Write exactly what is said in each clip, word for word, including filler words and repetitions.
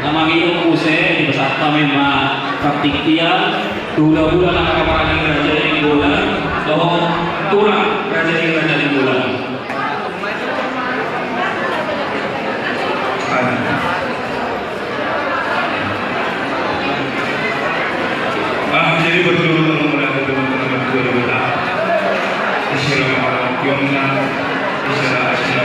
Na mangido muse, dipasahat hami ma partingkian tu hulahula na mangkaparani Raja Nainggolan dohot tulang Raja i, Raja Nainggolan. Ah, jadi betul, kalau melihat teman-teman tua di kota, istilah orang Tiongkok, istilah, istilah,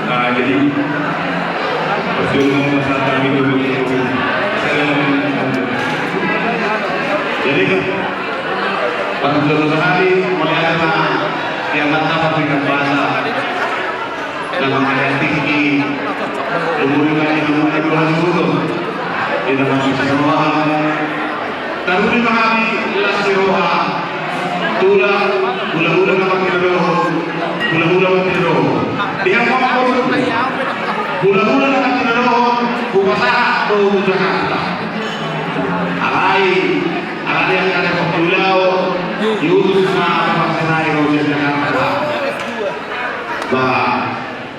Nah, jadi, jadi, pada suatu hari, melihat, yang mantap, Afrika Bahasa. Dalam ayat tinggi, umur lima puluh lima, dua puluh. Di dalam sewa, taruli ma hami las ni roha, tulang, hulahula na martinodohon, hulahula martinodohon. Dia mau apa? Hulahula na martinodohon, hupasahat do tu Jakarta. Alai, alai dia kada pakiulao, diutus ma pasanai do di Jakarta. Ba,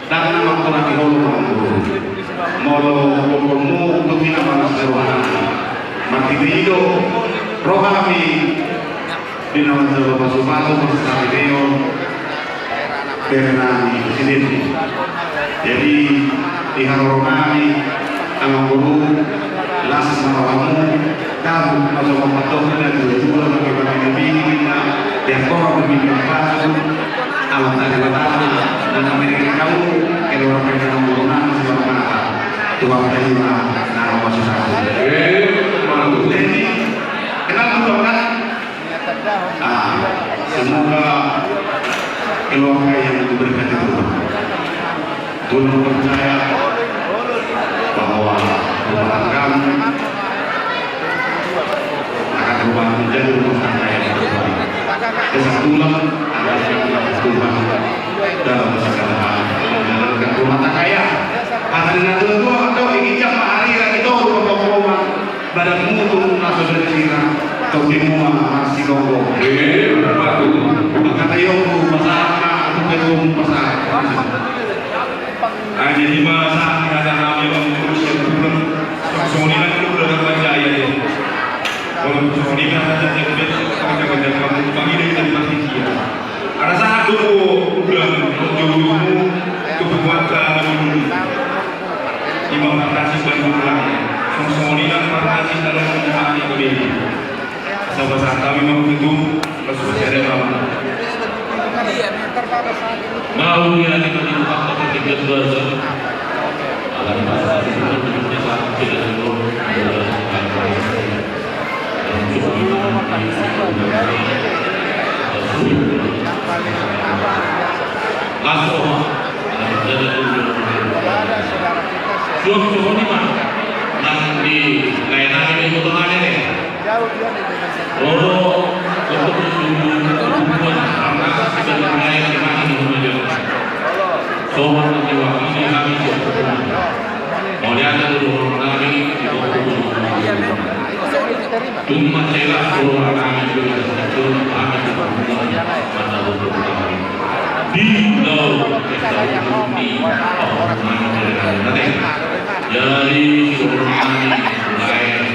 Ndang na mangkoraki holong, molo gokhonmu tu hita mangasai rohana. Marhite i do rohami di na manjalo pasupasu, marhite i do berenami sidin. Jadi, di haroronami, amangboru, las ma rohamu. Tabu, masuk ke patok, dan dua-dua, bagi-bagi demi, bina, yang korang demi, yang palsu, alam tadi batama, dan Amerika kamu, keluarga yang mengurungan, semangat, tuang terima, nama masuk aku. Eh, malu. Jadi, kenapa tuh, kan? Ah, semoga keluarga yang diberkati Tuhan. Tulang percaya bahwa rumah tanggamu akan rumah menjadi rumah tangga yang terbaik. Desa tulang adalah Tuhan dalam segala hal menjalankan rumah tangga ya. Hata ni natua-tua, tau ingin jam hari lagi tau rumah tangga. Badanmu tu na so jadi sina, tondinmu ma marsilonggo. Eh, bagus. Mangkatai on tu pasahat ma, tu ketum pasahat. Ah, jadi ma sahat ni hata hami on, terus yang kurang. Songon i nang kurang apa jaya ya. Kalau songon i nang hata jaya, apa jaya kamu panggil dari panitia. Ada sahat do udang, jauh-jauhmu, tu pembuatan, Imam Partasis dan Gubernur. Songon i nang Partasis dalam menjemani kebeli. Sama-sama kami menghitung, masuk ke dalam. Mau ya, kita di tempat ketika dua jam. Agar masa itu tidak sampai dengan Tung mansai las roha nami, tung mansai las roha nami, di laut, di laut, di laut, jadi roha nami, lae,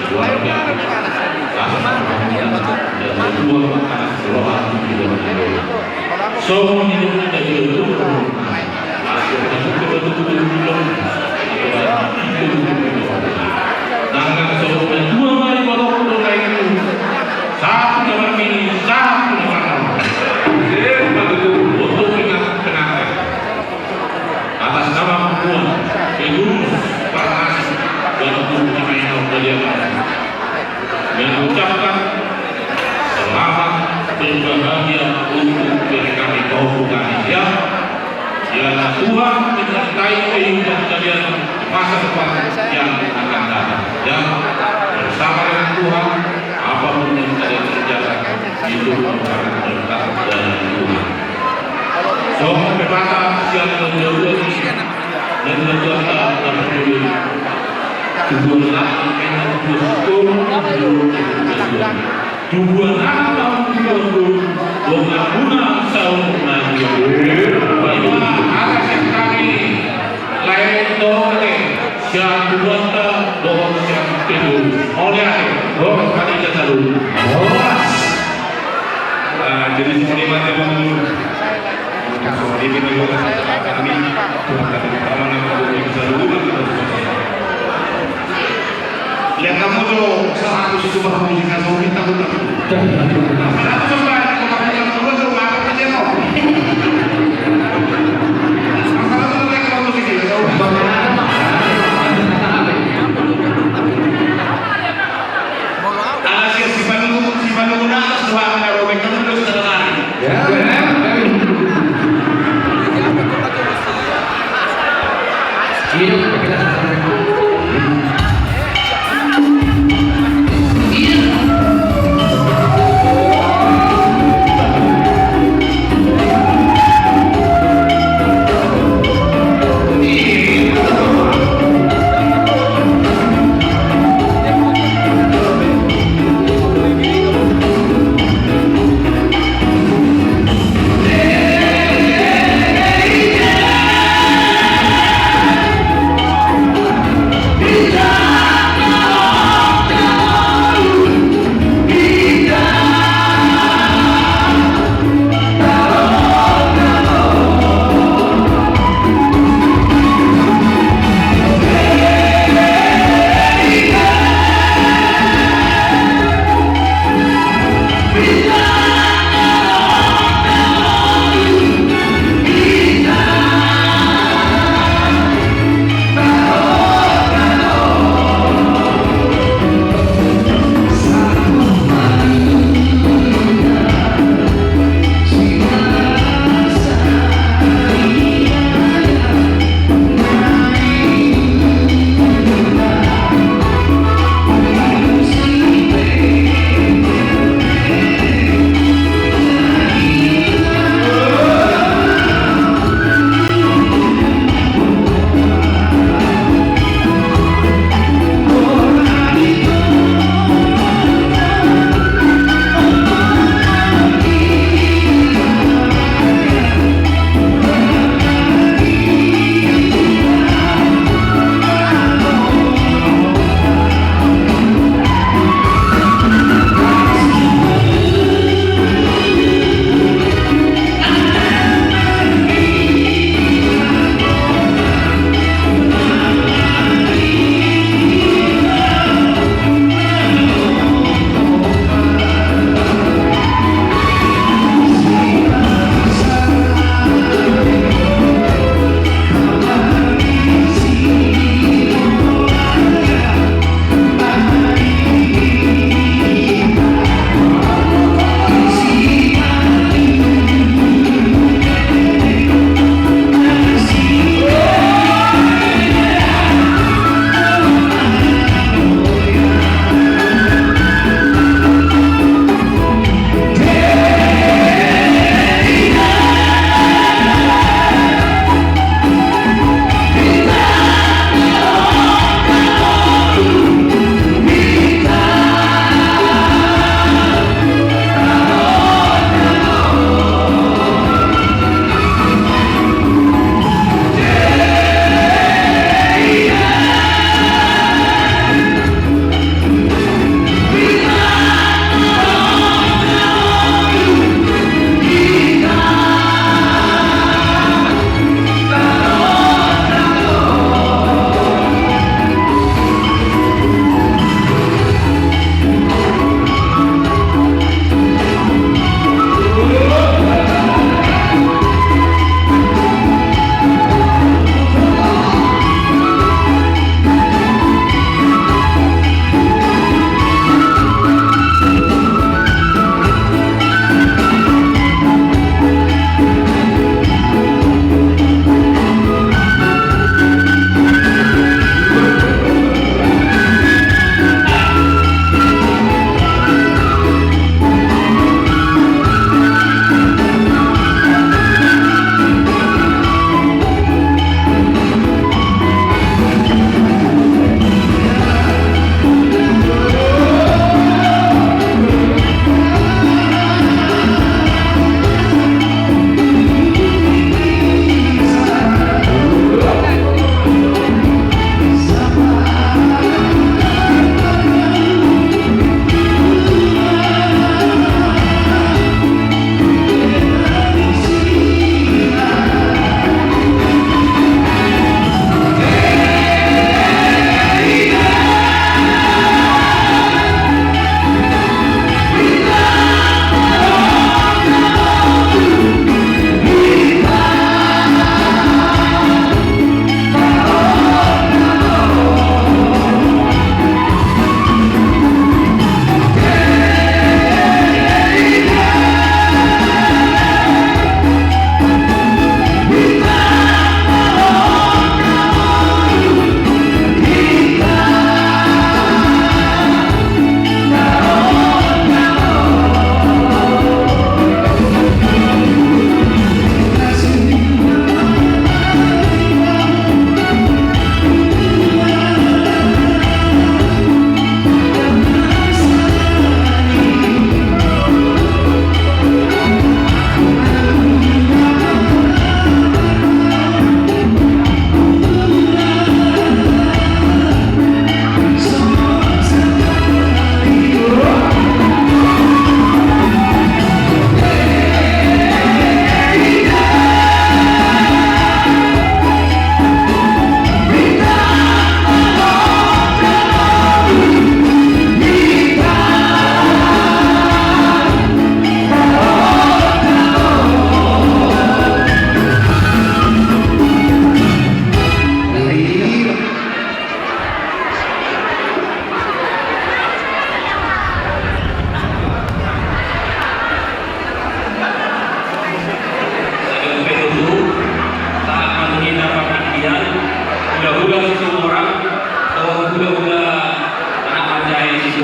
keluarga, las roha nami, roha nami. Songon i do hita di laut. Atas nama Puan, Pengurus, Parnas, dan Puan Pemain Australia, mengucapkan selamat berbahagia untuk diri kami, kau bukan, ya. Kiranya Tuhan menyertai kehidupan kalian di masa depan yang akan datang. Ya, bersama dengan Tuhan, apapun yang kalian kerjakan, itu merupakan berkat dari Tuhan. Songon pepatah sian na dua-dua ni, na dua-dua na, na peduli. Tubuan anak, tubuan anak, tubuan anak, tubuan anak, saung na dua. Ima hata sian hami, lae, dohot ate sian tubuanta dohot sian pengurus. Mauliate. Horas ma di hita saluhut. Horas. Ah, jadi songon i ma, teman. Songon i ma, teman. Lihat kamu tuh, seratus coba musik nasional kita tuh. Seratus coba, coba, coba, coba, coba, coba, coba. Ala sian sipanungkun, sipanungkun atas doa na robek kamu terus tertarik. Ya.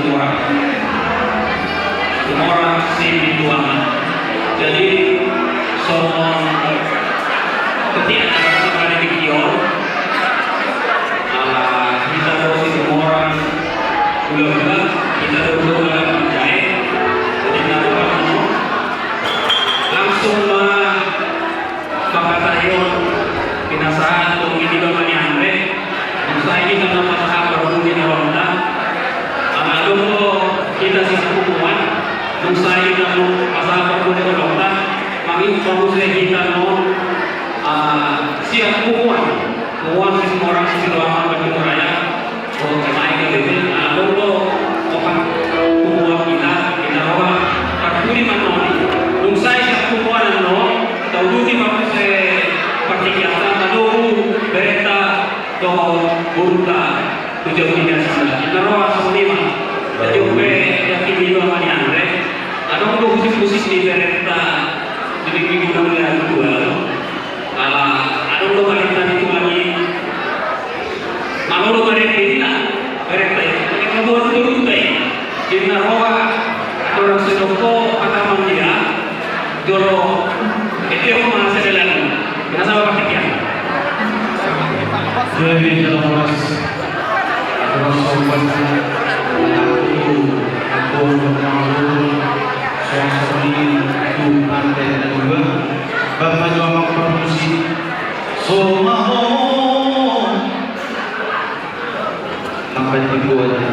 Tumorang. Tumorang Sipituaman. Jadi, songon ketika sebenarnya di Kior, ala kita tahu si Tumorang, gula-gula, kita tahu gula-gula panjai, jadi, kenapa langsung ma- Mangkataion, pinasahat tu Ama ni Bapa ni Andre, nunga sai hita na pasahat parbue ni holongta. Ala adong do hita sian punguan, nunga sai hita na pasahat parbue ni holongta, mami-, mamuse hita ma, ah, sian punguan, punguan Situmorang Sipituaman Bandung Raya. Oh, kemain ke bebe, nah, lo, lo, opat, kubuat kita, kita roha, parturi manoni. Nunga sai sian kubuat annon, tauduti mamuse partingkianta, manogu berenta dohot boruta tu jabu ni nasida. Ninna roha songon i ma. Jadi, umpe, yakin di dua mani andre. Adong do khusus-khusus di berenta, di minggu-minggu na mulai kedua. Ala, adong do berenta di Tuhan i. Malo do berenta i, berenta i. Berenta buat turun dai. Ninna roha, adong sedoko, kata mandia. Jolo, ete ho ma sedelan. Nasa apa kekian. Jadi, jolo mas. Terus, mas. Aku, aku, aku, aku, Songon i tu pande na dua, bapa jo amang parmusik. Songon i. Sampai di dua aja.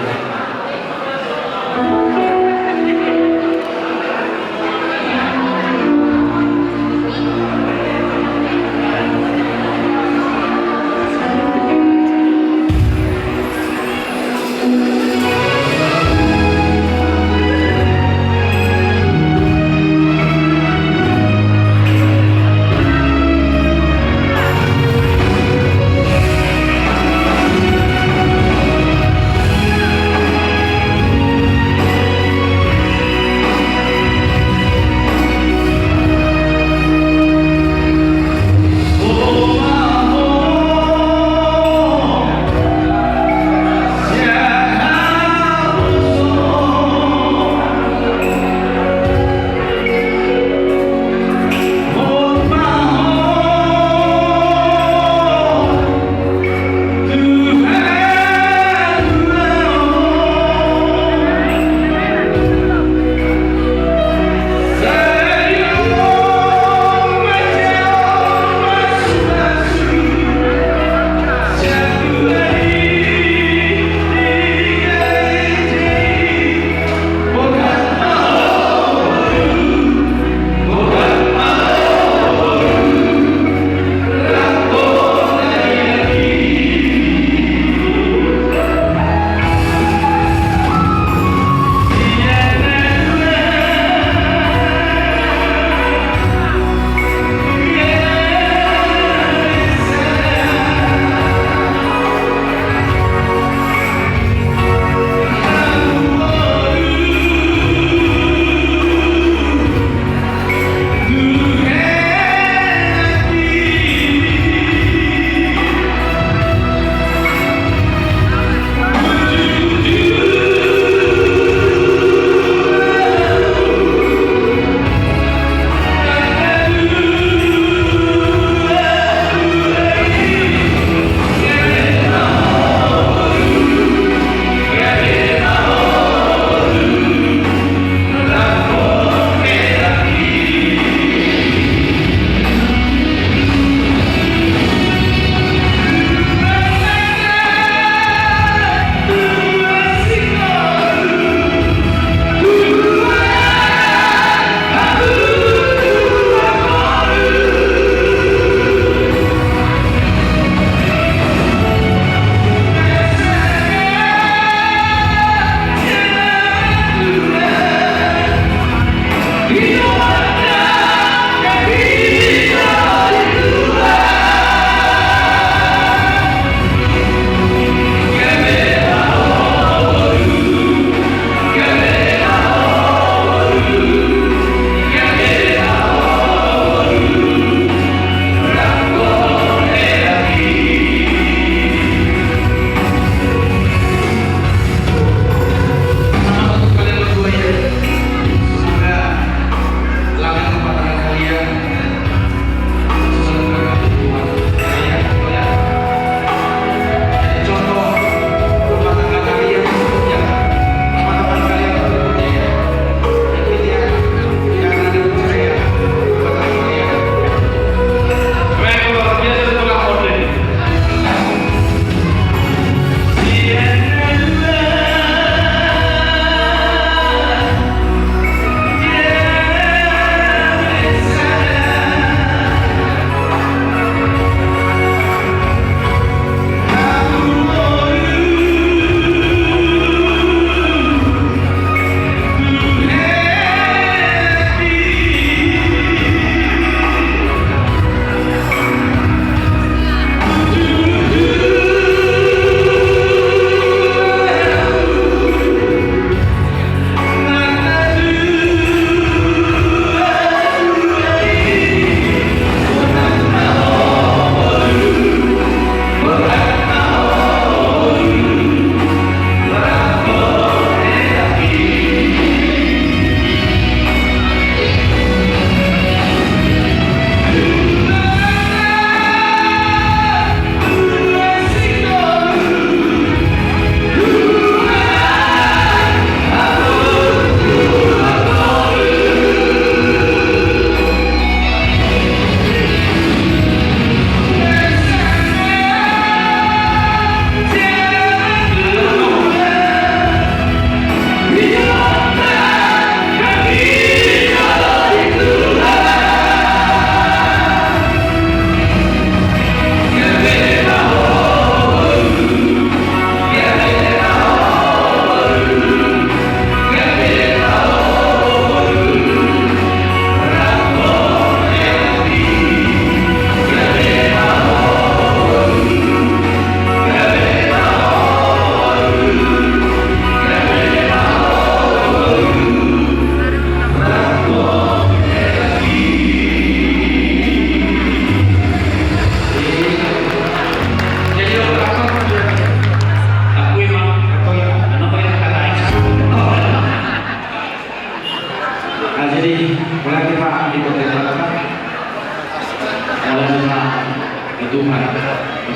Tuhan,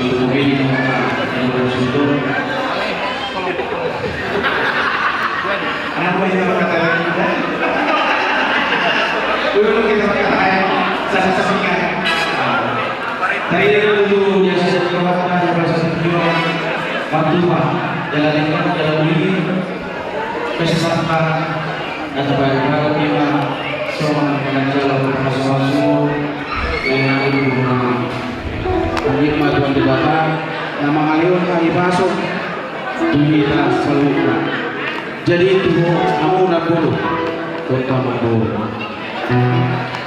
untuk komedi, Tuhan, yang bersyukur. Anak gue ini berkata lagi, dulu kita berkata, saya sepikan. Tadi itu dulu, ya, saya berkata, ya, bahasa Jawa, waktu, Pak, jalan lima, jalan ini, kesesatan, na tabaen-baen ima songon na manjalo pasupasu. Yang kedua, anggiat ma Tuhan Debata na mangalehon hami pasu tu hita saluhutna. Jadi tu hamu namboru, kota namboru.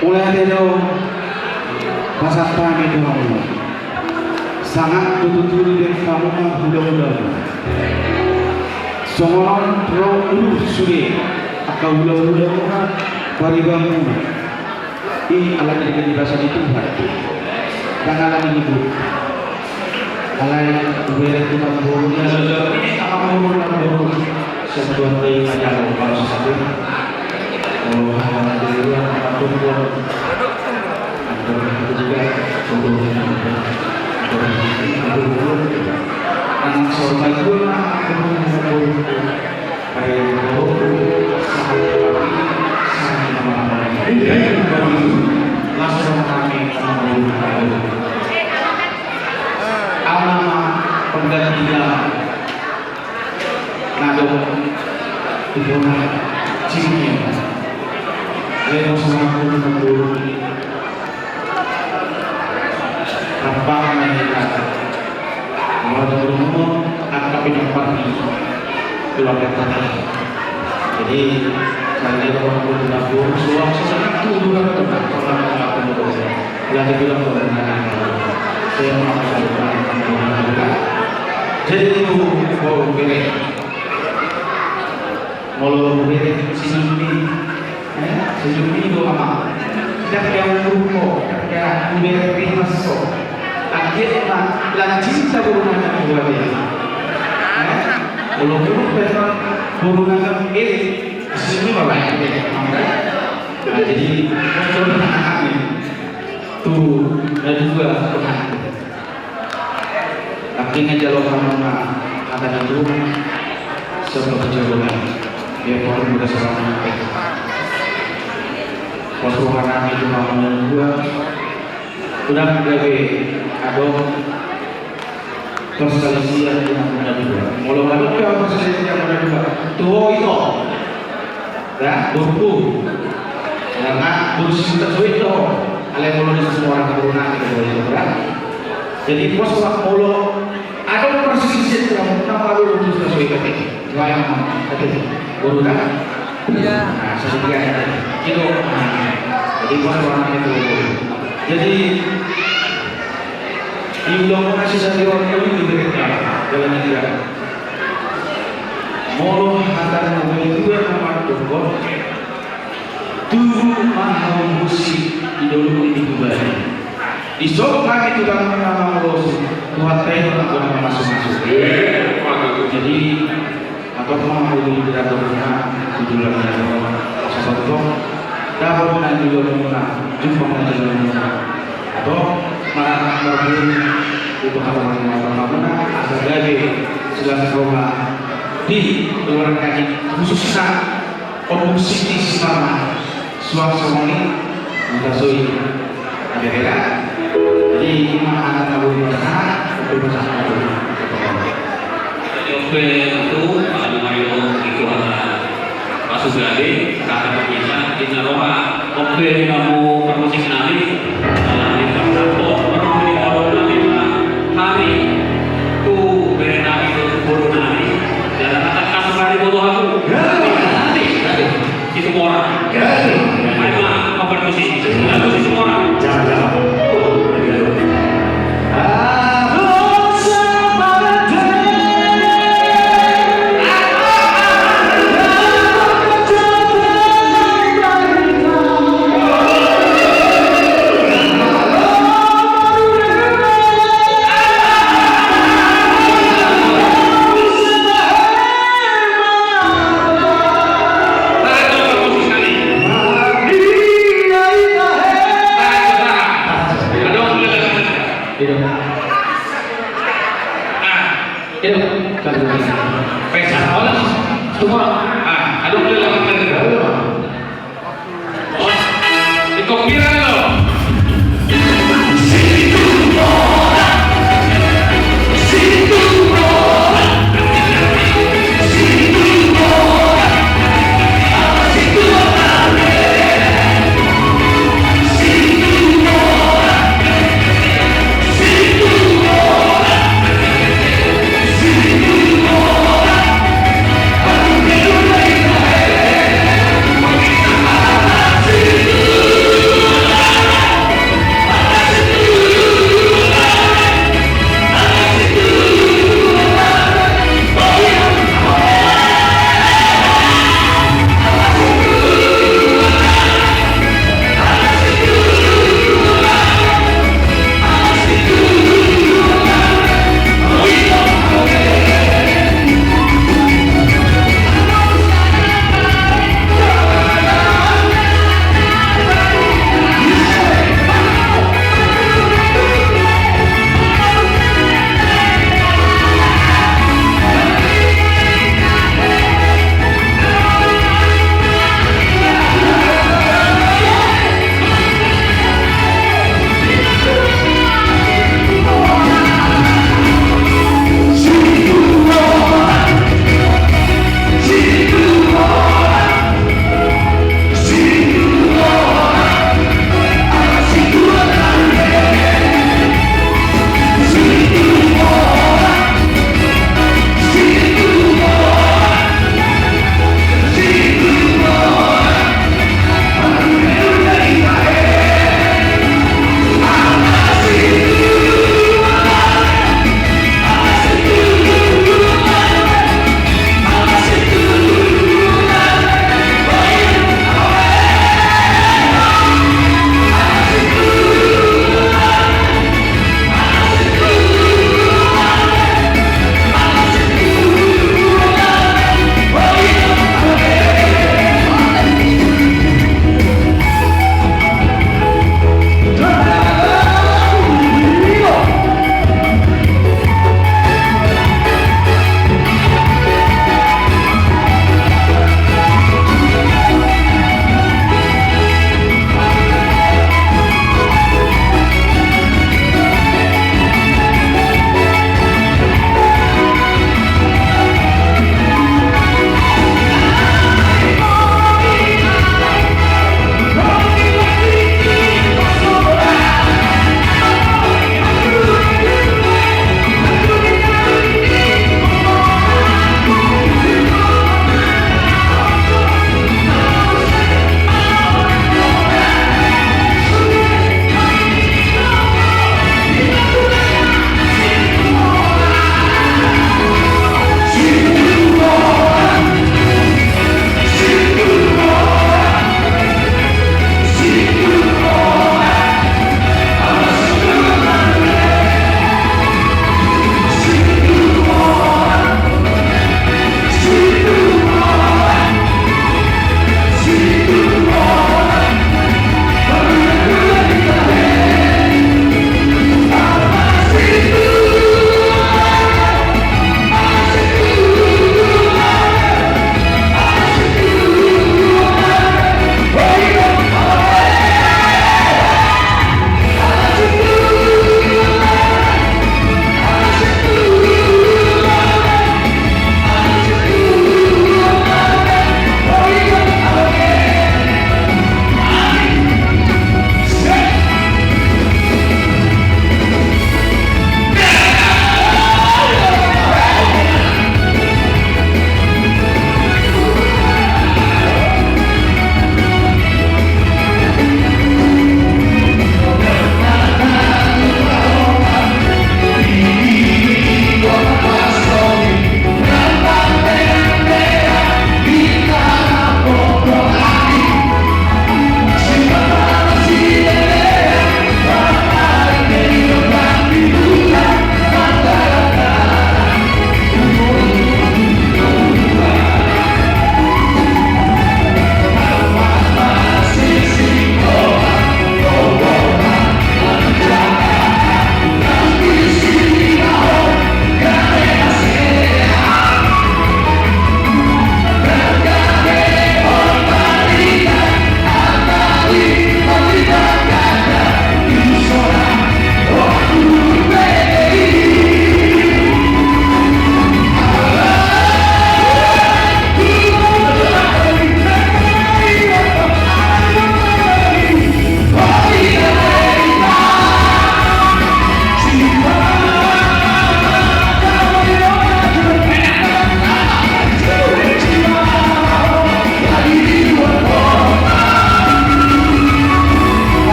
Mulai ate do, pasahat hami tu hamu. Sangap do tutu dibaen hamu ma hulahula. Songon on ro ulu sude angka hulahula muna, pariban muna. I alani di basa ni Tuhan. Ndang alani ni buku. Alai hubereng tu namboru, ia sudah ini angka namboru, namboru. Sian Tuhan do i manjalo pasu-pasu. Oh, alhamdulillah, namboru. Namboru juga. Namboru. Namboru. Namboru. Anak sorban pun, namboru. Ayo, namboru. Sahat pagi, sahat malam. Langsung kami, namboru. Au nama penggantinya. Nadong tu bona, sini. Lemo sama aku dengan burung. Rambang main kata. Mau burung, angka pinang parti. Keluarga kata. Jadi, saya orang burung, suang sesak tu, orang tu, orang tu. Lah dibilang orang anak. Saya mau. Jadi itu mau bere. Molo bere senyum ni. Eh, senyum ni do ama. Tidak yang lupo, tidak bere rimas so. Akhirnya lah cinta guru nana buat dia. Eh, molo guru pesan guru nana ini senyum apa ya? Nah, jadi, tu, na dua, tu, nangkin na jalo hamu ma hata ni Tuhan. Sebab jawaban dia pun udah selama. Waktu hamu itu mau dua, udah gabe adong. Perselisihan di hamu na dua. Molo adong pe perselisihan di hamu na dua, tu ho ito. Ya, boru. Karena boru sisita suit tu ho. Alai molo di semua orang corona kita boleh itu, ya. Jadi pos lah molo adong perselisihan di hamu, nama lu untuk sisita suit tadi. Dua yang tadi. Boru kan? Iya. Nah, sedikit aja. Gitu. Nah, jadi pos orang itu. Jadi, di ulaon na sisada on, kami diberikan jalan yang tidak. Molo hata na dua na mandok, tubu ma hamu musik di dolok ni Tuhan. Disok hami tu tangan na mangolosi, Tuhan teh na mamasu-masu. Jadi, Ator ma uli birator na tujulan na sabab tong dapot na jolo muna, jumpang na jolo muna. Ator maranak marbun itu halaman mata muna, asa gabe silas roha di keluarga ni khususna Om Siti Simarmon. Suang songon i, mangkasoi. Jadi, ima hata na boi pasahat, boi pasahat. Jadi, oke, itu, ah, lumayan itu, ah, pasu gabe, kata pemirsa, di Naroha, oke, kamu permusik nami, ah, di Pasar Pop, perlu di Naroha, di mana? Hari, tu, bere nami, tu, guru nami, dan kata kasih hari bodoh aku. Nanti, nanti. Itu orang. Ayo, Pak, apa itu sih? Lagu itu orang. Jangan, jangan.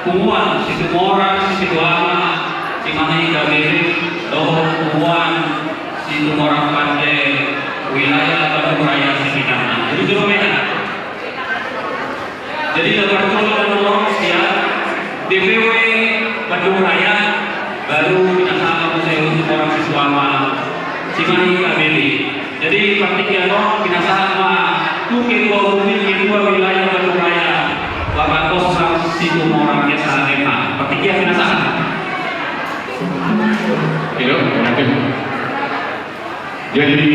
Punguan Situmorang Situama, Cimahi K B B, dohot Punguan Situmorang Pande, wilayah Bandung Raya Sipitang. Jadi, jolo ma hita. Jadi, labar jolo na normal sian D P W Bandung Raya, baru pinasahat muse Situmorang Situama, Cimahi K B B. Jadi, partingkian on pinasahat ma tu ketua umum, ketua wilayah Bandung Raya, Bapak Kosrat Situmorang S H M A. Partingkian pinasahat. Iyo, oke. Jadi,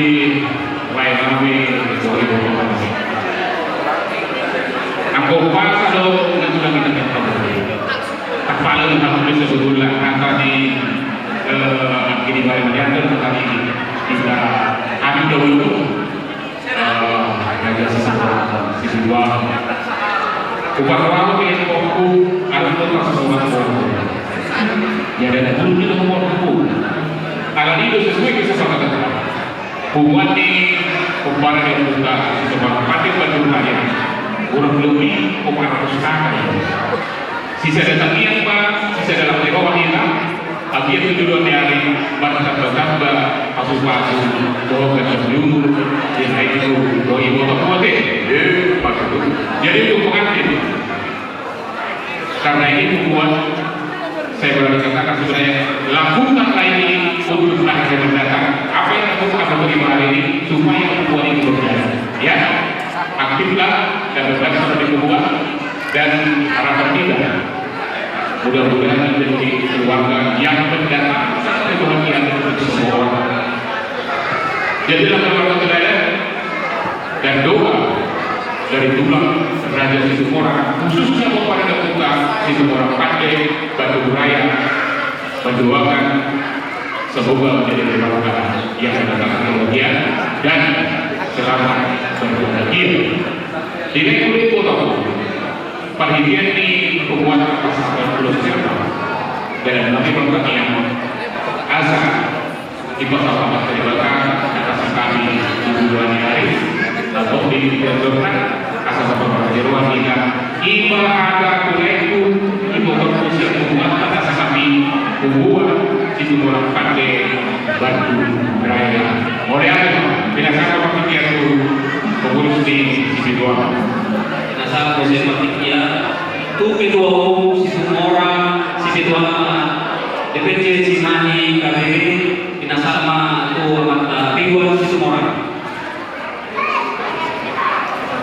lae nami, sorry, anggo pas do, nanti lagi kita. Kepala dengan hampir sebetulnya, kata di, eh, kini, balik, balik, kata di, kita, kami dahulu. Eh, raja sesama, sisi dua. Upas lalu, ini pokok, ada pun pas, pokok. Ya, dan pun kita mau pokok. Ala ni do sesuai kesepakatan. Punguan ni Umpara di Kuta, Situmorang Pande, Bandung Raya. Kurang lebih empat ratus kakak, ya. Sisada tangiang ma, sisada laho ni roha hita, abiar tu joloan ni ari, martamba-tamba pasupasu, dohot ganjang ni umur, di haiku, dohot iboto kuat, eh. Eh, pasupasu. Jadi, untuk pengantin, karena ini membuat, saya berani katakan, sebenarnya, lakukanlah ini untuk generasi mendatang. Apa yang aku, aku terima hari ini, supaya membuat ini berjalan. Ya, aktiflah dan berdaksar di Punguan. Dan harapan kita, mudah-mudahan menjadi keluarga yang mendatangkan kebahagiaan untuk semua orang. Jadilah keluarga teladan dan doa dari tulang Raja Situmorang, khususnya kepada Kuta Situmorang Pande, Bandung Raya, mendoakan semoga menjadi keluarga yang mendatangkan kebahagiaan dan selamat berbahagia. Di lain kulit potong, parhitean ni Punguan Pasaman Pulo Serba, dalam nanti pertanian, asa di Pasaman Serba, kata si kami di dua hari, lalu di Serba, asa Pasaman Serba, Iba ada kuleku, ibu berkusi, ibu mata, sama kami, ibu buat, ibu orang pandai, Bandung Raya. Oleh apa? Pinasahat ma partingkian tu pengurus di Situmorang. Pinasahat muse partingkian tu ketua umum Situmorang, Situmorang, D P C Cimahi K B B, pinasahat ma tu amanta Ridwan Situmorang.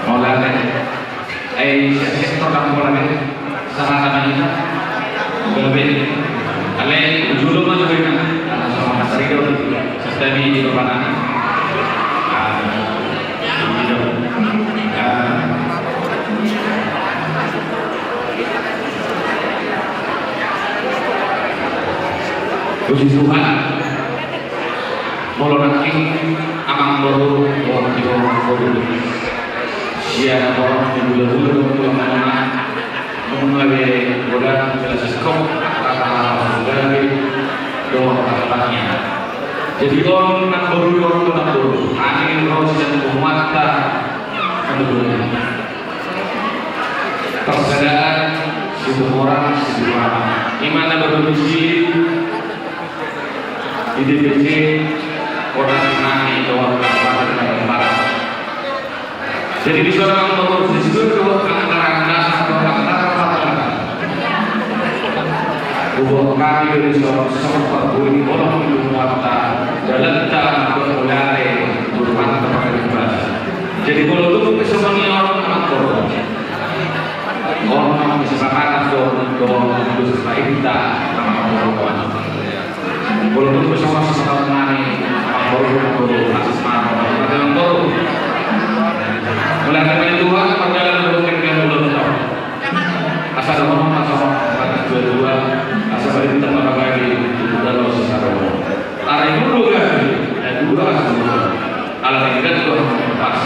Mauliate. Ai, sektor dang pola be. Sahat ma hita. Gabe. Alai, jolo ma tu hita. Ala sama kasari do. Satabi di bapak nami. Ah, ini do. Ah. Puji Tuhan. Molo nangkin amangboru, dohot iboru, sian dohot ni hulahula dohot tulang na, nunga be godang jelas skop, kata gabe dohot kata. Jadi on amangboru, on amangboru, angin ro sian punguanta, amangboru. Persaudaraan Situmorang, Situmorang. Ima na berdomisili di D P C Kota Cimahi dohot Kabupaten Bandung Barat. Jadi di sana memproduksi sesuai dengan anggaran dasar atau anggaran dasar. Buat kami dari seorang sempat bui orang di rumah, dalam tak bermulai rumah tempat ibadah. Jadi kalau itu semuanya orang anak. Orang kesepakatan dong, dong, terus lain tak, sama orang. Walaupun bersama sama nani, orang baru, orang baru, orang baru. Mulai dari Tuhan, perjalanan belum kita belum tahu. Asal orang masuk, dua-dua, asal kita pada bagi, kita lo sekarang. Ada yang dulu kan? Ada dua, asal dulu. Ala tinggal tu pas,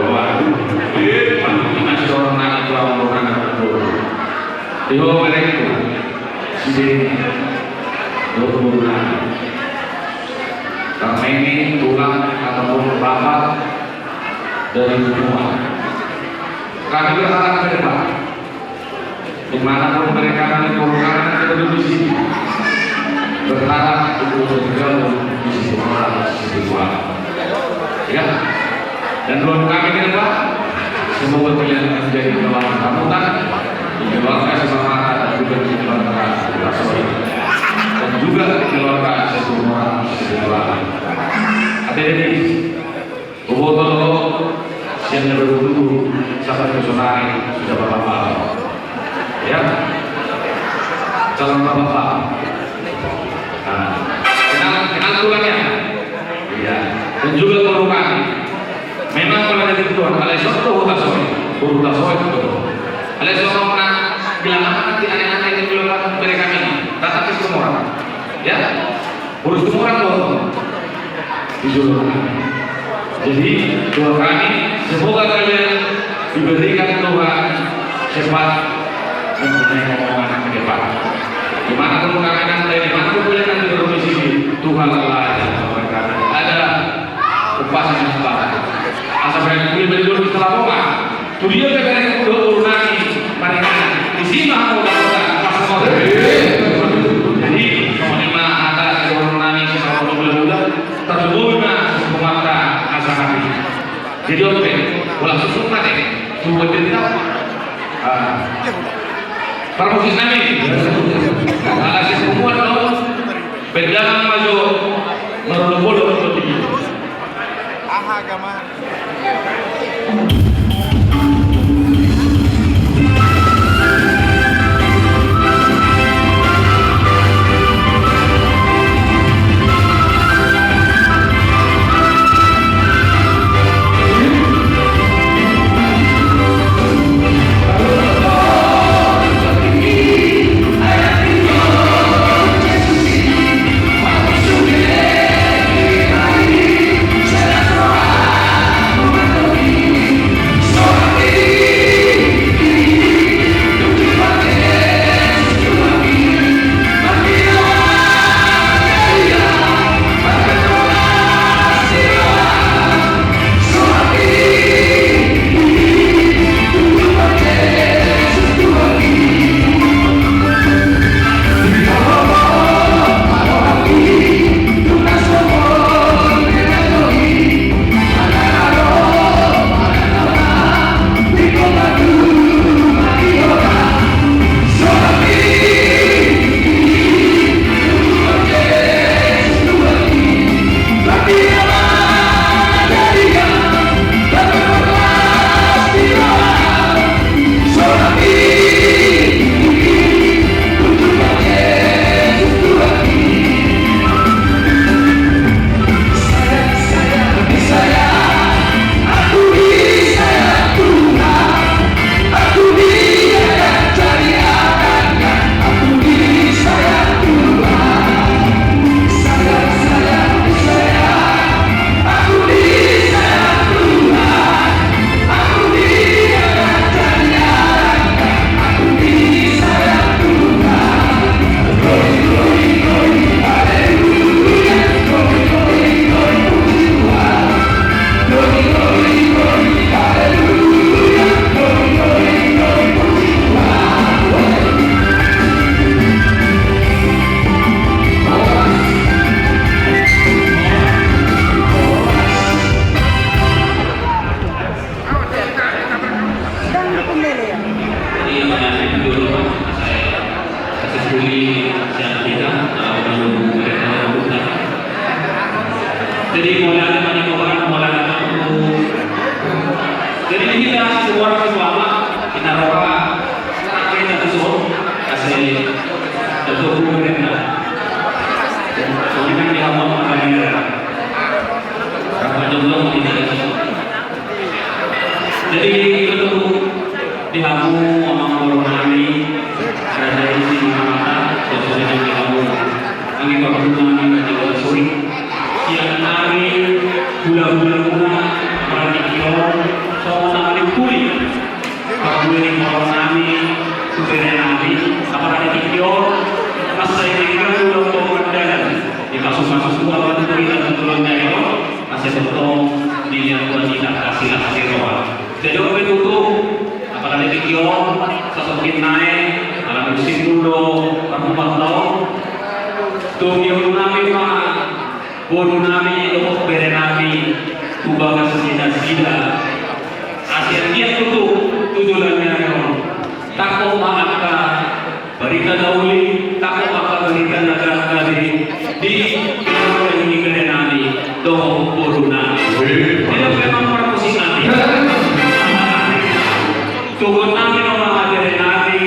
waduh, eh, pasti masih orang nangis, orang, orang nangis. Iho mereka, si Deni, dua puluh enam. Karena ini tulang ataupun bapak dari semua. Kami berharap ke depan. Di mana pun mereka nanti turunkan, kita duduk di sini. Berharap untuk bergabung di sisi orang, di sisi Tuhan. Ya. Dan doa kami ke depan, semoga kalian menjadi keluarga sambutan, keluarga semangat, dan juga keluarga Rasul. Dan juga keluarga sisi orang, sisi Tuhan. Hadirin, Boboto do, sian na baru dulu, sampai ke sonari, sudah bapak-bapak. Ya. Calon bapak-bapak. Nah, kenal, kenal tulang ya? Iya. Dan juga guru kami. Memang kalau dari Tuhan, kalau esok tuh huta soe, guru huta soe itu. Kalau esok mau nak bilang apa nanti aneh-aneh di keluarga mereka ini, datang ke semua orang. Ya. Urus tu orang tuh. Jujur. Jadi, doa kami, semoga kalian diberikan Tuhan cepat mempunyai omongan ke depan. Di mana pun kalian nanti, di mana pun kalian nanti berdomisili, Tuhan Allah yang memberkati. Ada kupas yang hebat. Asal saya boleh beri dulu setelah omongan. Tu dia pe bere ni boru nami maringanan. Disi ma hamu dapotan, pas mo. Jadi, songon i ma hata ni boru nami, sisama boru nami, tarlumobi ma sumangkota asa hami. Jadi, on pe, bolas susuk ma te, tu buat cerita. Ah. Parmusiknami. Ala sian punguan do, baen damang ma jo, marolopolop do tingki. Aha agama? Jadi, mengandung dulu, Pak, saya kasih kuli siap kita, eh, menunggu mereka buka. Jadi, mulai ada mani koran, mulai ada aku. Jadi, kita semua orang selama kita roka, kita tuh kasih tentu mereka. Soalnya kan dia mau makan mereka. Apa jomblo kita itu. Jadi, itu tuh di hamu, amang boru nami, raja isi mata, sesuai dengan di hamu. Angin waktu nami, raja waktu suri. Siang hari, gula-gula muna, berarti kior, sama nami puli. Pabue ni boru nami, tu bere nami, apalagi di kior, masa ini kan udah mau berjalan. Di kasus-kasus gua, waktu itu kita kebetulan dari Masa tong dilihat buat kita kasih lah kasih roha. Jadi, oke, tutup. Apalagi di kiong, sasongkin nae, Simulo marhumpat lao. Tung iuduti nami ma boru nami dohot bere nami tu bagas ni nasida. Asa anggiat tutu tu joloan ni ari on tangkok ma angka barita na uli, tangkok ma angka barita na gangga di, di bere nami dohot boru nami. Tidak memang parmusik nami. Tugon nami ma bere nami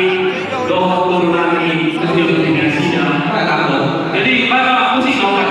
dohot boru nami tu joloan ni nasida. Jadi, baga musik ma.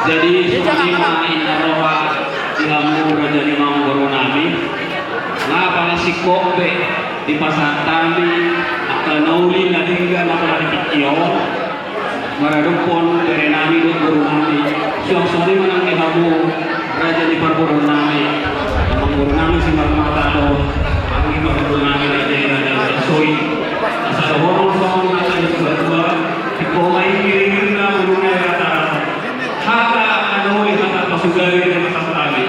Jadi, songon i ma inna roha di hamu raja ni amangboru nami. Nga pala singkop be dipasahat hami angka na uli na denggan na pala di tingki on maradophon bere nami dohot boru nami. Suang songon i ma nang di hamu raja ni parboruon nami, amangboru nami Simarmata dohot anggi parboru nami raja i, raja Sasoi. Asa dohonon songon hata ni natuatua: Tingko ma i giringgiringna, bulungna i ratarata. Hata na uli, hata pasugari na pasahat hami.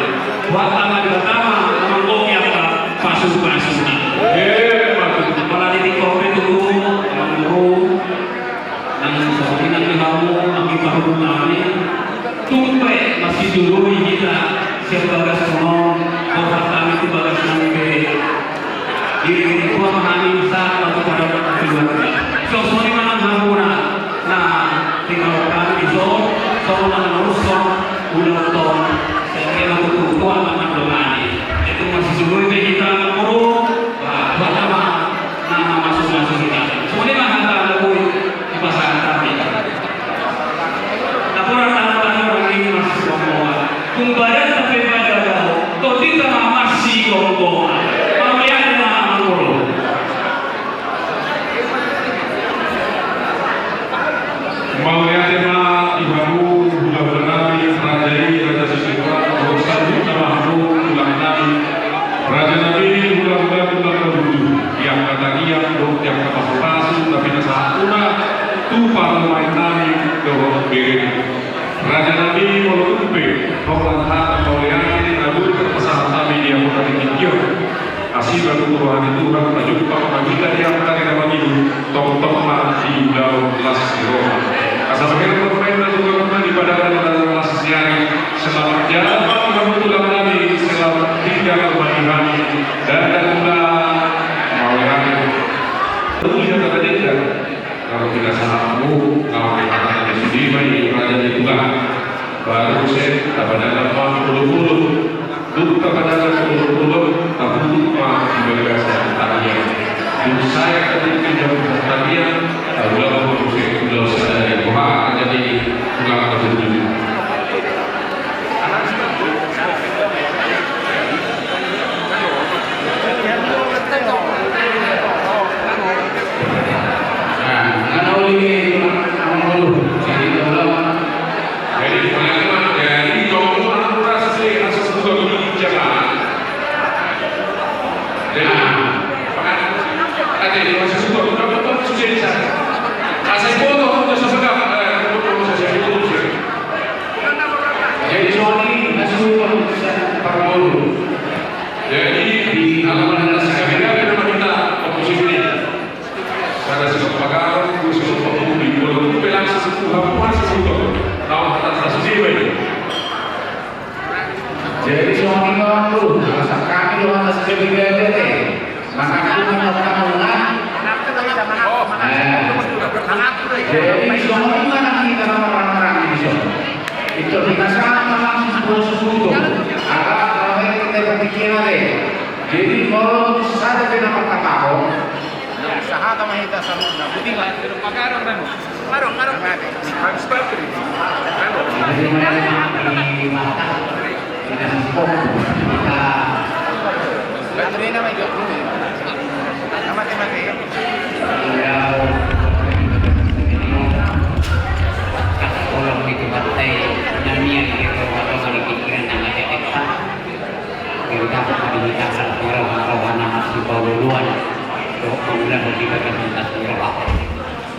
Buat hami di Debata ma na manggohi angka pasupasuna. Eh, pasupasu. Pala di tingki on pe tutu, amangboru, nang songon i nang di hamu anggi parboru nami, tung pe masijoloi hita sian bagas on, borhat hami tu bagas nami be. Diri tua ma hami sahat ma tu pardonganan keluarga. Songon i ma nang hamuna na tinggalhon hami dison, songon na naeng ulaonta on. Sai anggiat ma tutu tua ma mandongani. Jadi tung masijoloi be hita, amangboru, ba, buat ma na mamasu-masu hita. Songon i ma hata na boi dipasahat hami. Napuran tano-tano rangging marsigomgoman. Tung badanta pe bada do, tondinta ma marsigomgoman. Mauliate ma, amangboru. Mauliate ma di hamu hulahula Rajanami, molo tung pe holan hata mauliate na boi tarpasahat hami di ahu na tingki on, asi ma tu roha ni Tuhan, pajumpang ma hita di angka ari na mangihut, tongtong ma di ulaon las ni roha. Asa mamereng ma hita tu roha ni Tuhan di pardalanan las ni ari. Selamat jalan ma hamu tulang nami, selamat tinggal ma di hami. Dadah tulang, mauliate. Tulang, dadah tulang. Lalu kita sahamu, kau kata di sini, baik, raja di tulang. Baru se, tapadalan ma ulu-ulu. Dung tapadalan ulu-ulu, tabutuk ma di bagasan tangiang. Dung sae tadi pinjam tangiang, taulak ma muse, ulos sadari. Wah, jadi tulang tabutuk. Jadi, songon i, na suhut parboru. Jadi, di halaman atas kami, kami nama kita komposisi ini. Sada singkop pagaron, dua singkop panguli, dua singkop pelangsung, dua buah singkop. Tahu atas, atas dewa ini. Jadi, songon i ma tu, alasan kami do atas dewa ini. Maka kami mengatakan, eh, jadi, songon i ma nang hita na marrang-rang di son. Itu kita sama langsung proses hukum. Ala, ala kita berpikiran, eh. Jadi, molo sada pe na mangkatahon. Ya, sahata ma hita saluhutna. Boti ma. Marung, marung. Mate. Mate, mate.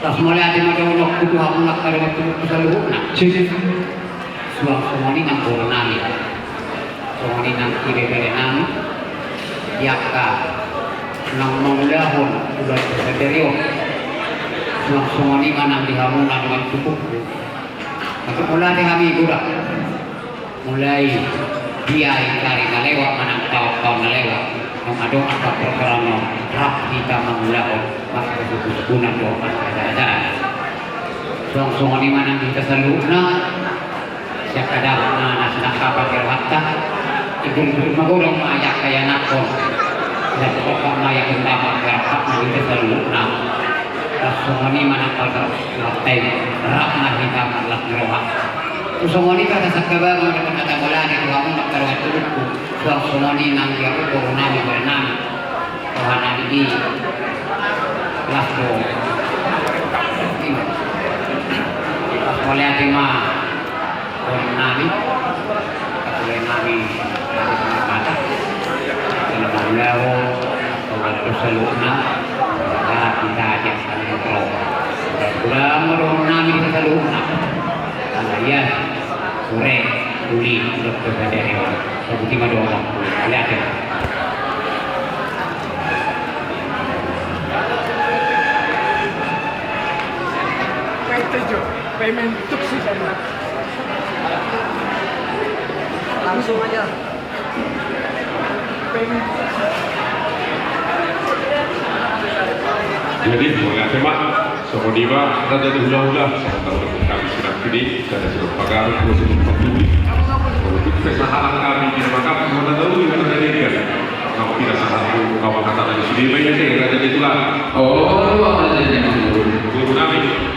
Las mauliate ma dohononku tu hamu na angka dongan saluhutna. Suang songon i nang boru nami, songon i nang ibebere nami, di angka naung mangulahon ulaon sadari on. Suang songon i ma nang di hamu na dongan tubungku. Mauliate hami godang. Mulai di ari-ari na lewat manang taon-taon na lewat, naung adong angka parhorasan on, rap hita mangulahon, marsuhut-suhuton dohot marhajar-hajaran. Suang songon i ma nang di hita saluhutna, sian angka dahut na sinangkapan di rohanta, ingkon magodang ma angka ianakhon, sian pokok ma ia gendang ma angka rohanta di hita saluhutna. Suang songon i ma nang parhorasan, rap ma hita marlas ni roha. Suang songon i ma nang sangkabama na pernah tamulani tu hamu na angka dongan tubungku. Suang songon i nang di hamu boru nami, ibebere nami. Roha nami i las do. Las mauliate ma boru nami. Boru nami. Mata. Boru nami. Boru nami saluhutna. Boru nami saluhutna. Ala ia, ure, uli, dokter sadari on. Sabuti ma dohot. Lihat ya. Baik, tujuh. Baik, main tuk sih sama. Langsung aja. Jadi, mauliate ma, songon i ma, raja ni hulahula, songon tahu kami sudah kini, sada sudah pagar, dua sudah pembuli. Molo tung pe sahalak kami di mangkap, molo tahu di mana tadi kan. Kau tidak sahat, kau kata tadi sudah, raja ni tulang. Oh, raja ni tulang. Guru nami.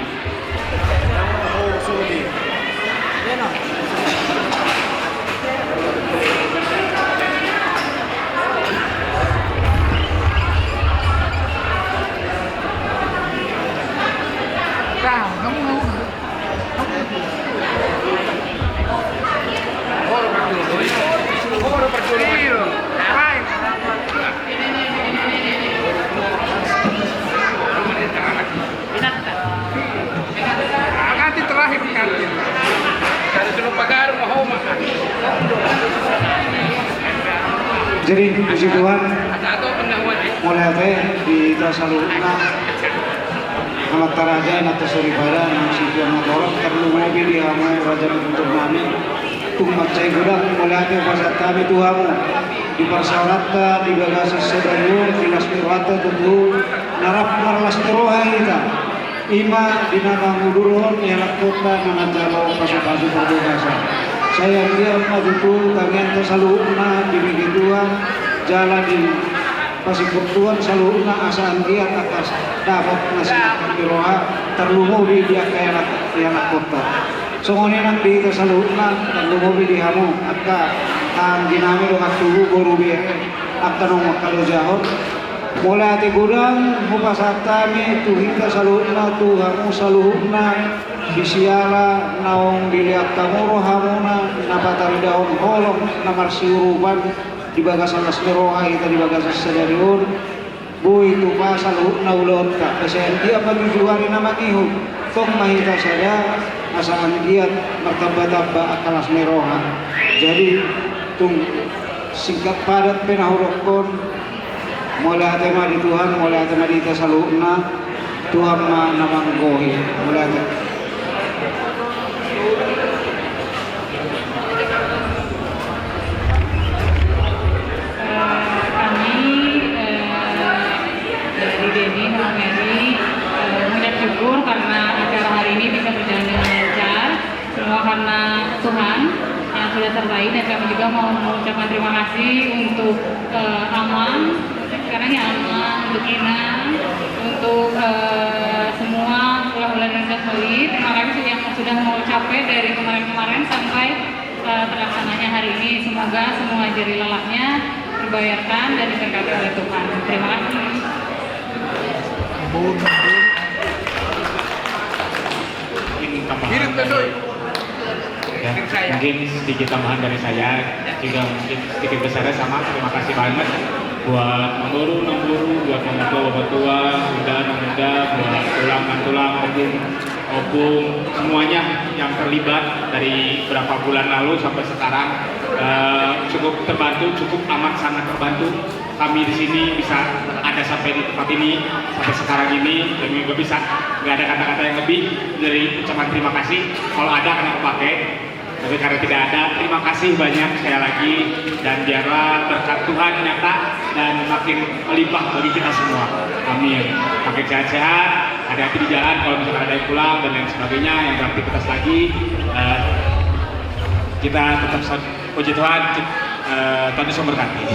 Ganti terakhir, ganti. Jadi, puji Tuhan, mauliate di hita saluhutna, amanta raja, inanta soripada, na sitiap matorop, tarlumobi di hamu raja ni guntur nami, tung mansai godang mauliate hupasahat hami tu hamu, di parsaoranta, di bagasan sadari on, di las ni rohanta tutu, na rap marlas ni roha hita. Ima di na mangudurhon ianakhonta na manjalo pasupasu parbagason. Sai anggiat ma tutu tangiangta saluhutna dibege Tuhan, jala dipasingkop Tuhan saluhutna asa anggiat angka dapot na sinangkap ni roha tarlumobi di angka ianakhonta. Songon i nang di hita saluhutna, tarlumobi di hamu angka anggi nami dongan tubu boru bere, angka naung mangkalojahon. Mauliate godang hupasahat hami tu hita saluhutna, tu hamu saluhutna, di siala naung dilean hamu rohamuna na pataridahon holong na marsiurupan di bagasan las ni roha hita di bagasan sadari on. Boi tupa saluhutna ulaonta, asa anggiat ma tujuari na mangihut, tong ma hita sada, asa anggiat martambatamba angka las ni roha. Jadi, tung singkat padat pe na hudokhon, mauliate ma di Tuhan, mauliate ma di hita saluhutna, Tuhan ma na manggohi. Mauliate. Eh, kami, eh, dari Denny sama Mary, eh, mengucap syukur karena acara hari ini bisa berjalan dengan lancar. Semua karena Tuhan yang sudah sertai, dan kami juga mau mengucapkan terima kasih untuk, eh, Amang, sekarang ya Amang, untuk Inang, untuk, eh, semua hula-hula dan soli. Terima kasih yang sudah mau capek dari kemarin-kemarin sampai, eh, terlaksananya hari ini. Semoga semua jerih lelahnya terbayarkan dan diberkati oleh Tuhan. Terima kasih. Mungkin tambahan dari, ya, mungkin sedikit tambahan dari saya juga, mungkin sedikit besarnya sama, terima kasih banget buat Namboru, Namboru, buat Mamatua, Bapatua, Bunda, Namunda, buat Tulang, Nantulang, Opung, Opung, semuanya yang terlibat dari berapa bulan lalu sampai sekarang, eh, cukup terbantu, cukup amat sangat terbantu. Kami di sini bisa ada sampai di tempat ini, sampai sekarang ini, dan juga bisa, nggak ada kata-kata yang lebih dari ucapan terima kasih. Kalau ada, akan aku pakai, tapi karena tidak ada, terima kasih banyak sekali lagi, dan biarlah berkat Tuhan nyata dan makin melimpah bagi kita semua. Amin. Makin sehat-sehat, hati-hati di jalan kalau misalkan ada yang pulang dan lain sebagainya, yang beraktivitas lagi, eh, kita tetap sa-, puji Tuhan, eh, Tuhan Yesus memberkati.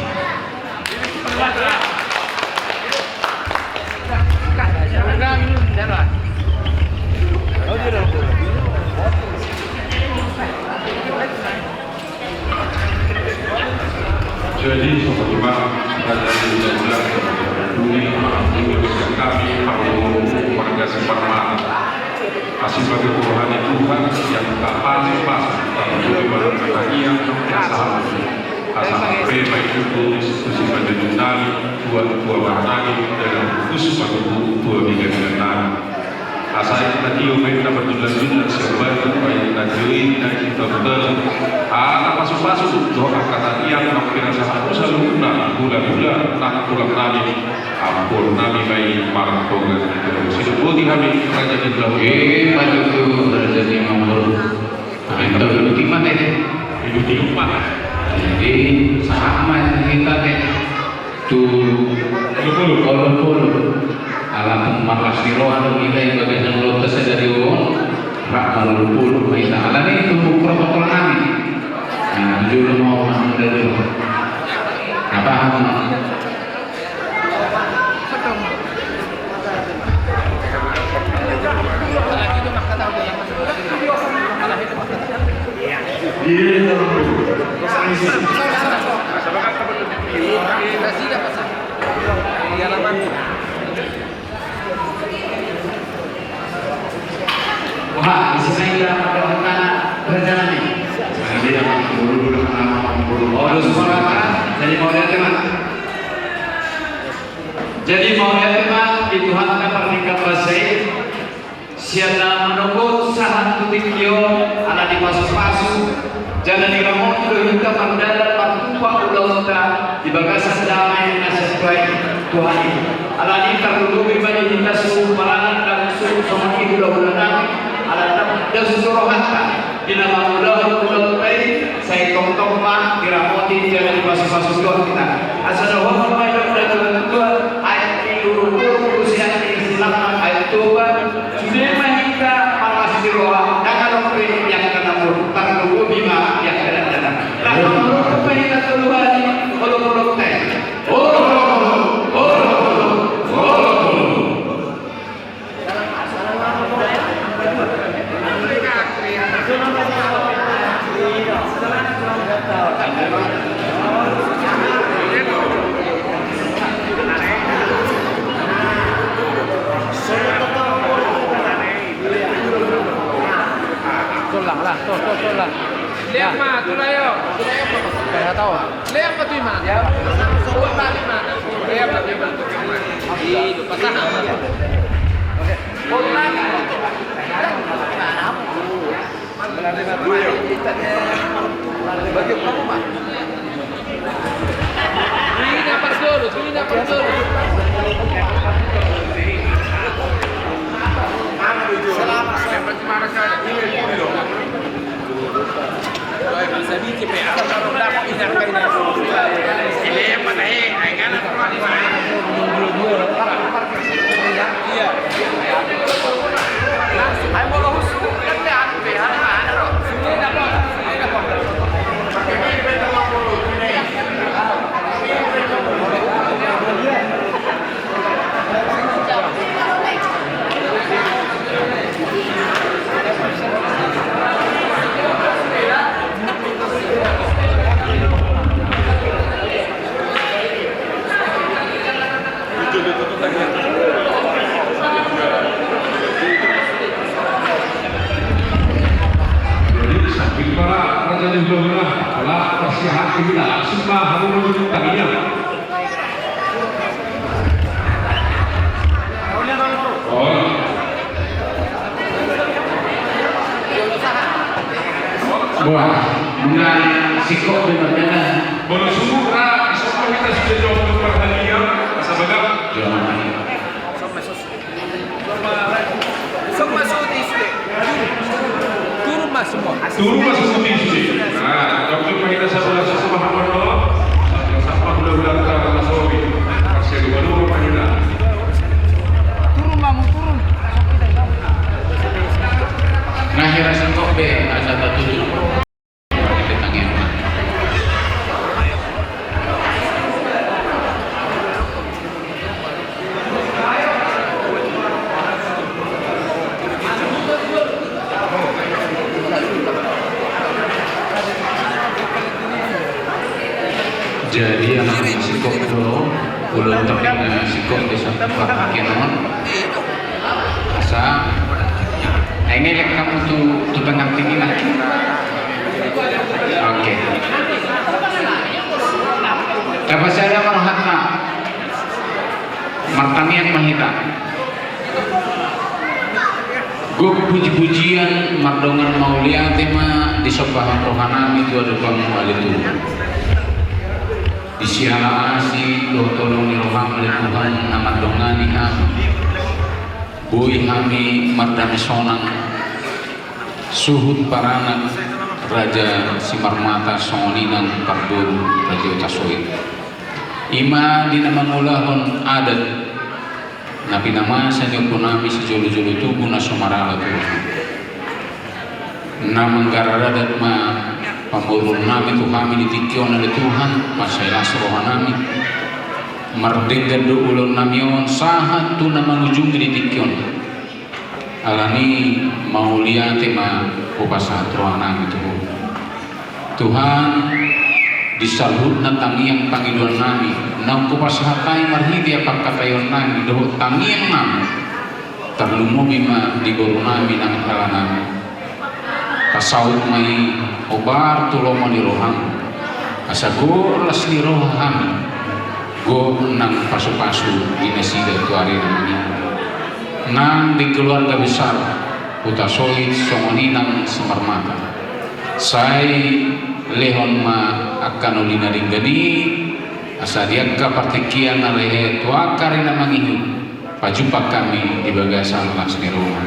Jadi, seperti mana kita dari mudah-mudahan ini, ini kami, para warga Siparmata. Asi bagi roha ni Tuhan, yang tak pasti-pasti, tapi juga pada pertanian, yang salah. Asa pe paihuthu tu sipanjujung nami, tua-tua bahat nami, dalam khusus paihuthu tua biga-biga nami. Asa i na tio pe na marjunjung-junjung sian batu, baik na tio i na cinta betul. Ala pasu-pasu dohot angka tangiang nang pinasahatmu saluhutna, hula-hula nang tulang nami, ampuon nami ma i martonga. Sidok boti hami raja ni hula-hula. Eh, maju tu raja ni Amangboru. Nah, itu duduk di mana ini? Duduk di rumah. Jadi, sahat ma hita, eh. Tu Lupulu. Oh, Lupulu. Ala tung marlas ni roha do hita i bagasan ulaonta sadari on. Rap ma Lupulu ma hita. Alani tu protokol nami. Nah, jolo ma on, jolo. Apa? Wah, isi saja pada hutana rencana ni. Jadi, nama guru, nama guru. Oh, suara apa? Jadi, mauliate ma. Jadi, mauliate ma di Tuhanta partingkat basa i, sian na manogot sahat tu tingki on, ala dipasu-pasu, Jala diramoti do hita mardalan martupa ulaonta di bagasan dame na sian Tuhan i. Alani i tarlumobi ma di hita suhut paranak na suhut songon i hulahula nami, ala tanda suhut rohanta di na mangulahon ulaonta i, sai tongtong ma diramoti jala dipasupasu Tuhan hita. Asa dohonon ma i dohot hata ni natuatua, ayat ni uruk-uruk tu sian ni Istilah, ayat Toba. Sude ma hita marlas ni roha, ndang adong be di angka na muruk, tarlumobi ma di angka na dangdang. Laho marorot ma hita tolu hali, holong-holong tai. Holong-holong, holong-holong, holong-holong. Tolong lah, tolong, tolong lah. Lean ma, tolong yo. Kayak tahu. Lean ma tu ima. Buat tali ma. Lean ma tu ima. Ih, lupa sana. Oke. Bola. Bagi kamu, Pak. Ini apa dulu? Ini apa dulu? Selamat, selamat. Jadi, sambil para raja di belah, para pasihat kita, sembah, harum, tangiang. Wah, muna singkop be mardalan. Molo suhut ra, isop ma hita sude jolo tu parhalian, asa bagak. Jolo. Turun ma suhut i sude. Turun ma semua. Turun ma suhut i sude. Nah, dokter ma hita sabola sasama hamar do. Sapa hulahula na sobi. Pasia dua dua ma hita. Turun ma, mau turun. Nah, hira singkop be, asa tatuju. Jadi, anak singkop do, ulun topeng, eh, singkop di satu pakai non. Asa, ini lek kamu tu, tu pengantin ini lagi. Oke. Tapasada ma rohanta. Martangiang ma hita. Gok puji-pujian mardongan mauliate ma disombahon rohanami tu adopanmu ale Tuhan. Di siala asi dohot holong ni roham ale Tuhan na mandongani hami. Boi hami mardame sonang suhut paranak Raja Simarmata songon i nang parboru Raja Hutasoit. Ima di na mangulahon adat na pinamasa ni ompunami sijolo-jolo tubu na so marala tu roha. Na manggarar adat ma pamoruonnami tu hami di tingki on ale Tuhan, mansai las rohanami. Mardenggan do ulaonnami on sahat tu na mangujungi di tingki on. Alani mauliate ma hupasahat rohanami tu Ho. Tuhan, di saluhutna tangiang pangidoannami naung hupasahat Ho marhite pangkataionnami dohot tangiangnami, tarlumobi ma di borunami nang dalanami. Pasaut ma i hombar tu lomo ni roham, asa gok las ni roha hami, gok nang pasu-pasu di nasida tu ari na mangihut. Nang di keluarga besar Hutasoit songon i nang Simarmata. Sai lehon ma angka na uli na denggan i, asa di angka partingkian na lehet tu angka ari na mangihut, pajumpang hami di bagasan las ni roha.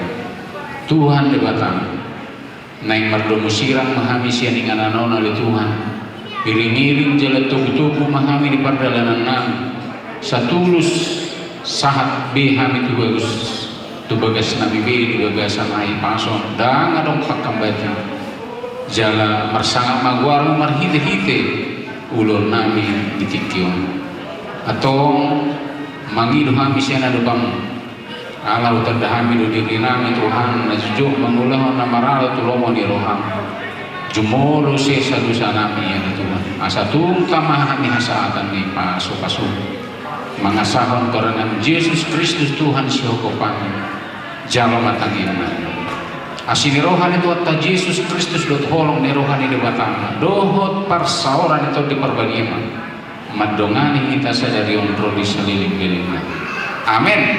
Tuhan Debata, naeng mardomu sirang ma hami sian inganan on ale Tuhan. Iring-iring jala togu-togu ma hami di pardalanan nami. Satulus sahat be hami tu bagas, tu bagas nami be di bagasan aek pasu on, ndang adong pangkambati. Jala marsangap ma goarmu marhite-hite ulaon nami di tingki on. Antong mangido hami sian adopanmu. Ala hutanda hami do diri nami Tuhan, na jujur mangulahon na maralo tu lomo ni roham. Jumolo sesa dosa nami ale Tuhan. Asa tung tama hami hasahatan ni pasu-pasu. Mangasahon goar ni Jesus Kristus Tuhan sihohop hami. Jalo ma tangiang nami. Asi ni roha ni Tuhanta Jesus Kristus dohot holong ni roha ni Debata. Dohot parsaoran ni Tondi Parbadia ma. Mandongani hita sadari on ro di salelenglelengna. Amen.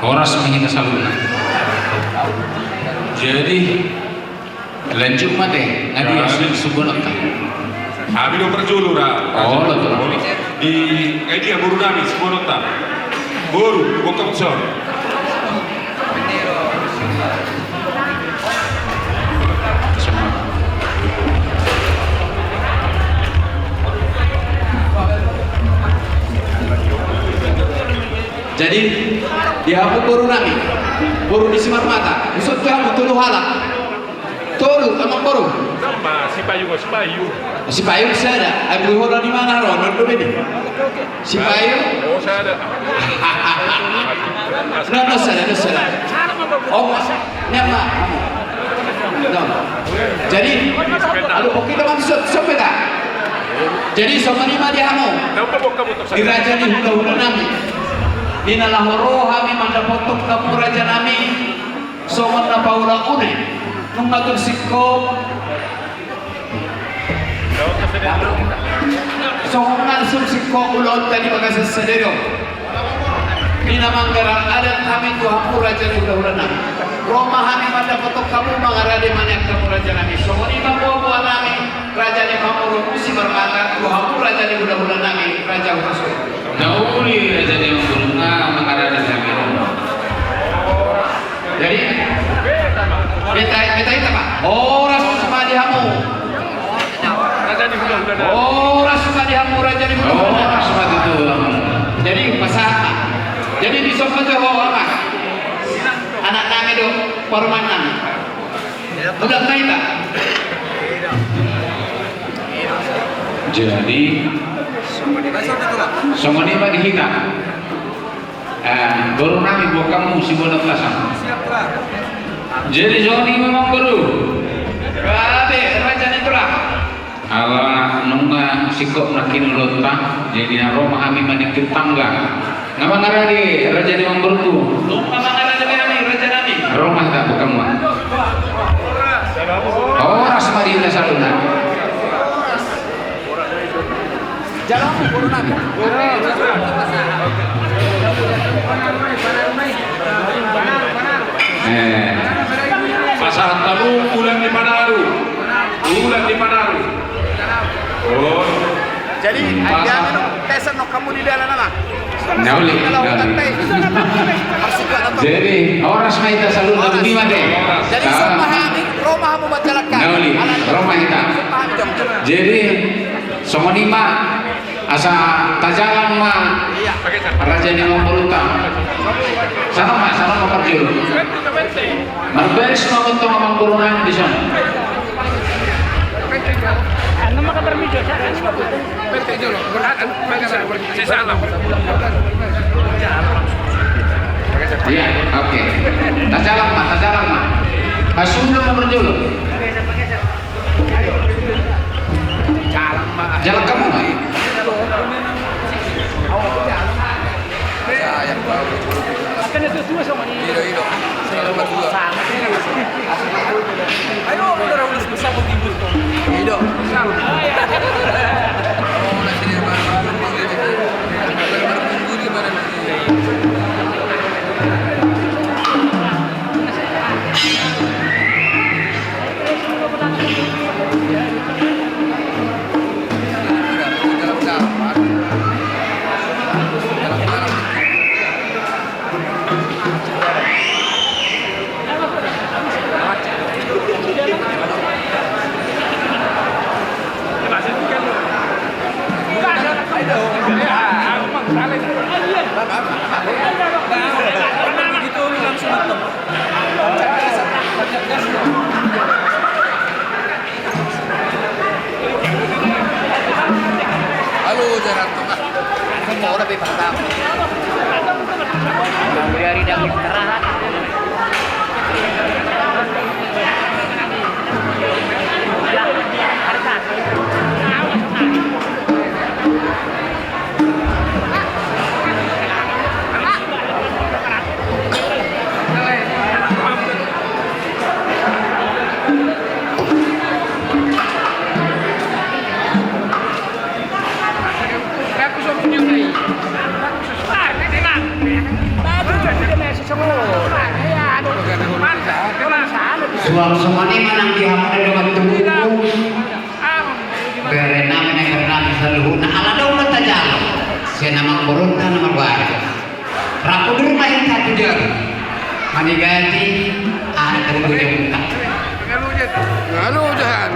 Horas ma hita saluhutna. Jadi, lanjut ma te, nga dia sumbonon ta? Hami do parjolo ra. Olo, olo. Di, nga dia boru nami sumbonon ta? Boru, boka mutson. Jadi, di hamu boru nami, boru ni Simarmata, dison tu hamu tolu halak. Tolu, amang boru. Sipayu, sipayu. Sipayu sada, ai boi holan imana ro, non do bini. Sipayu. Oh, sada. Non, non sada, non sada. Oh, ni ma. Non. Jadi, aduh, oke, teman, so-, sampai tak? Jadi, songon i ma di hamu. Di raja ni hulahula nami. Di na laho ro hami mandapothon hamu raja nami. Songon na paula une, nunga tung singkop. Songon na tung singkop ulaonta di bagasan sadari on. Di na manggarar adat hami tu hamu raja ni hulahula nami. Ro ma hami mandapothon hamu mangarade ma nian hamu raja nami. Songon i ma boaboa nami raja ni hamu ro tu Simarmata tu hamu raja ni hulahula nami raja Huta Sogot. Na uli raja ni hulahula nami mangarade hami ro. Jadi, beta, beta hita ma. Horas ma di hamu. Horas ma di hamu raja ni hulahula. Horas ma di hamu. Jadi, pasahat ma. Jadi, dison ma jo ho, amang. Anak nami do, parumaen nami. Muda ma hita. Jadi, songon i ma di hita. Eh, boru nami, boka mutson, boru na tulang. Jadi, songon i ma, amang boru. Gabe, raja ni tulang. Ala nunga singkop nangkin ulaonta, jadi na ro ma hami maningkit tangga. Nga mangarade raja ni amang boruku. Nunga mangarade hami raja nami. Ro ma hita, boka mutson. Horas ma di hita saluhutna. Jalan, boru nami. Eh. Pasahat hamu ulang ni Panaru. Ulang ni Panaru. Oh. Jadi, pasahat. Dia minum, tes no hamu di dalan, amang. Na uli, na uli. Jadi, horas ma hita saluhutna. Horas. Di ma te. Jadi, ah, songon i ma hami, ro ma hamu manjalankan. Na uli, ro ma hita. Jadi, songon i ma, asa tajalang ma raja ni amang boruta. Salam ma, salam ma parjolo. Marbaris ma mantong amang boru nami dison. Anu ma kabar mijo, sa-, anu ma kabar. Iya, oke. Tajalang ma, tajalang ma. Hasunduon ma parjolo. Jalang hamu ma. Ora be paham. Dari dapur istirahat. Suang songon i ma nang di hamu na dongan tubuku. Bere nami, nang bere nami saluhutna, ala dong ma tajalo sian amangborunta na marbagas. Rap hudur ma hita tu jabu, manigati anak tu jabu. Halo, Johan.